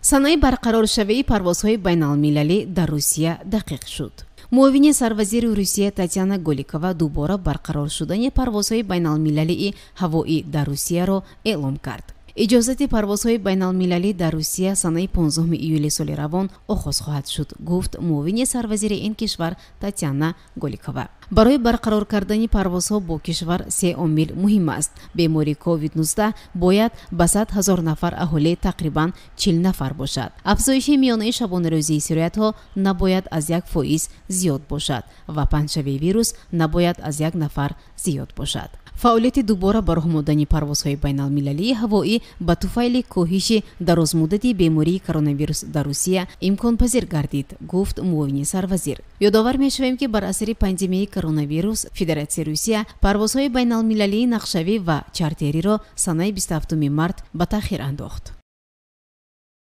Санаи барқароршавии парвозҳои байналмилалӣ дар Русия дақиқ шуд. Муовини сарвазири Русия Татьяна Голикова дубора барқарор шудани парвозҳои байналмилалии ҳавоӣ дар Русияро эълом кард. Иҷозати парвозҳои байналмилалӣ дар Русия санаи 15 июли соли равон оғоз хоҳад шуд, гуфт муовини сарвазири ин кишвар Татьяна Голикова. Барои барқарор кардани парвозҳо бо кишвар се омил муҳим аст. Бемории COVID-19 бояд ба 100 000 нафар аҳолӣ тақрибан 40 нафар бошад. Афзоиши миёнаи шабонарӯзии сироятҳо набояд аз 1% зиёд бошад ва паҳншавии вирус набояд аз як нафар зиёд бошад. Фаъолияти дубора ба роҳ мондани парвозҳои байналмилалии ҳавоӣ ба туфайли коҳиши дарозмуддати бемории коронавирус дар Русия имконпазир гардид, гуфт муовини сарвазир. Ёдовар мешавем, ки бар асари пандемияи коронавирус Федератсияи Русия парвозҳои байналмилалии нақшавӣ ва чартериро санаи 27 март ба таъхир андохт.